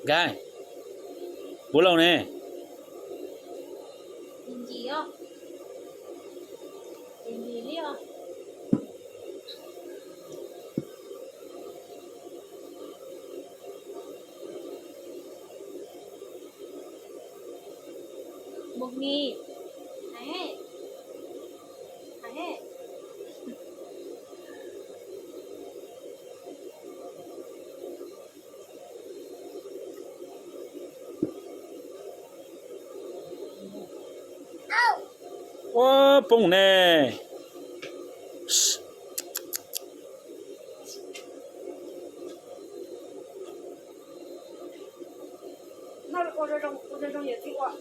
Nkag, puav leej ne. Ua poob ne. Ua, ua, ua, ua, ua,